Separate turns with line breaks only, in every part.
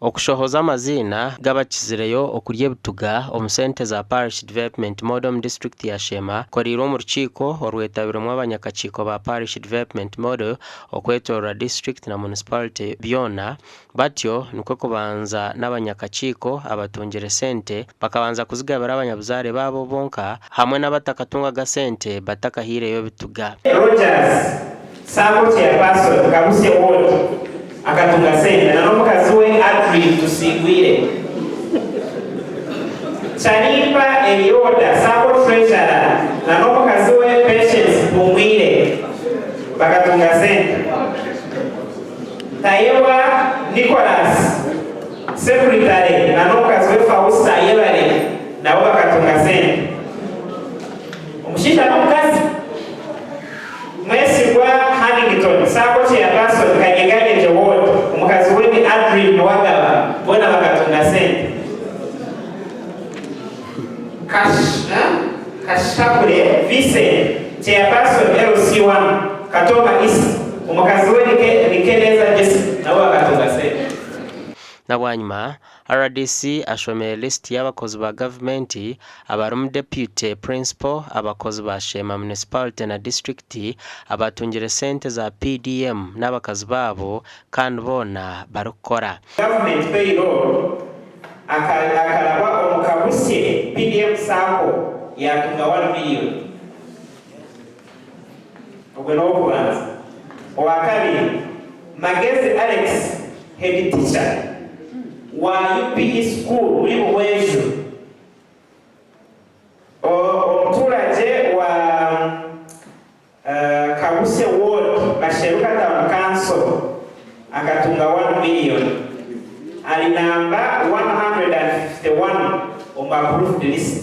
Okushohoza amaziina g'abakizireyo okurya ebituga omu sente za Parish Development Model omu disiturikiti ya Sheema kukoreirwe omu rukiiko orwetabirwemu abanyakakiiko ba Parish Development Model okwetoorora disiturikiti na munisiparite byona batyo nikwo kubanza n'abanyakakiiko abatungire sente bakabanza kuzigabira abanyabuzaare baabo bonka hamwe n'abatakatungaga sente batakahaireyo bituga.
Rogers Sacco Chairperson Kabusye Ward akatunga sente na n'omukazi we Adrine Tusingwire. Kyalimpa Elioda Sacco Treasurer na n'omukazi we Patience Mpumwire bakatunga sente. Tayebwa Nicholas Secretary na n'omukazi we Fausta Ayebare nabo bakatunga sente. Omushaija n'omukazi. Mwesigwa Hannington, Sacco Chairperson, Kanyeganyegye Ward, omukazi we ni Adrine Nuwagaba, boona bakatunga sente. Kashitakure Vincent, Chairperson LC1, Katooma East, omukazi we ni Keneza Jessica, nabo bakatunga sente.
Na bwanyima, Rdc ashomire lisiti y'abakozi ba gavumenti abarimu Deputy Principal, abakozi ba Sheema Municipality na disiturikiti abatungire sente za PDM n'abakazi baabo kandi boona barikukora.
Government payroll akaraba omu Kabusye PDM Sacco yatunga one million. Ogwe n'ow'okubanza. Owakabiri, Magezi Alex, head teacher wa UPE School muri Buhweju. Omuturagye wa Kabusye Ward, Basheruka Town Council akatunga one million. Ari namba 151 omu approved list.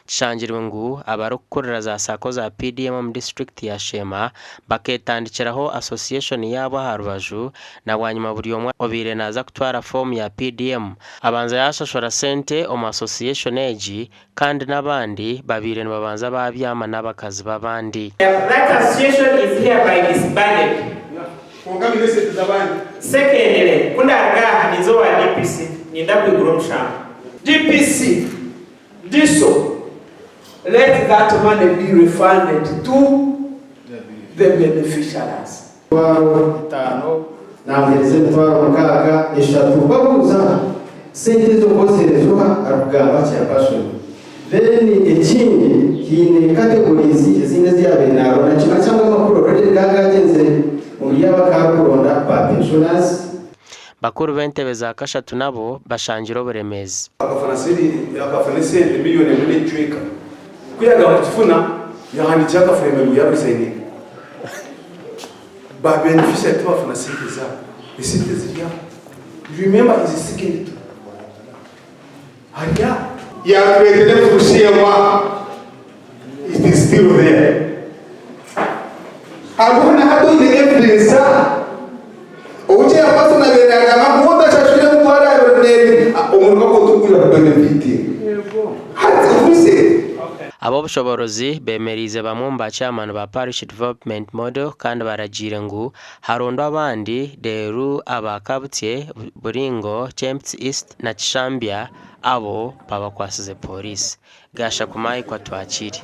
Kishangirwe ngu abarikukurira za Sacco za PDM omu disiturikiti ya Sheema baketandikiraho association yaabo aha rubaju na bwanyima buri omwe obaire naaza kutwara foomu ya PDM abanza yashashura sente omu association egi kandi n'abandi babaire nibabanza babyama n'abakazi b'abandi.
That association is hereby disbanded.
Kwonka baine esente z'abandi.
Secondly, ku ndaruga aha ninza owa DPC ninda kwigura omushango.
DPC DISO, let that money be refunded to the beneficiaries.
Emitwaro etaano naamuheereza emitwaro mukaaga eshatu babuuza sente ezo okoziheereza oha arikugamba chairperson then ekindi haine categories ezindi ezi yaabaire naaronda nikimanyisa ngu amakuru already gakaba gaagyenzire omuri abo aku arikuronda ba pensioners.
Bakuru b'entebe za kashatu nabo bashangire oburemeezi.
Akafuna esente miriyoni emwe n'ekicweka. Ku yaagamba kugifuna, yaahandiikira akafuremu ngu yaarisayininga. Ba beneficiary tibafuna sente zaabo. Esente ziri aho. Remember he is seeking to ari aho.
Yaatureetera ebirikusheemwa, it is still there. Hariho na hati oine evidence aha ou chairperson abaire nagamba ngu wootashashwire emitwaro abiri n'ebiri omuruka gwe tigurikwija kubenefitinga. Hati listen.
Ab'obushoboorozi beemereize bamwe omu ba chairman ba Parish Development Model kandi baragiire ngu harondwe abandi reeru aba Kabutsye, Buringo, Kyempitsi East na Kishambya abo babakwasize Pooriisi. Gasha Kumai Kwatwakire.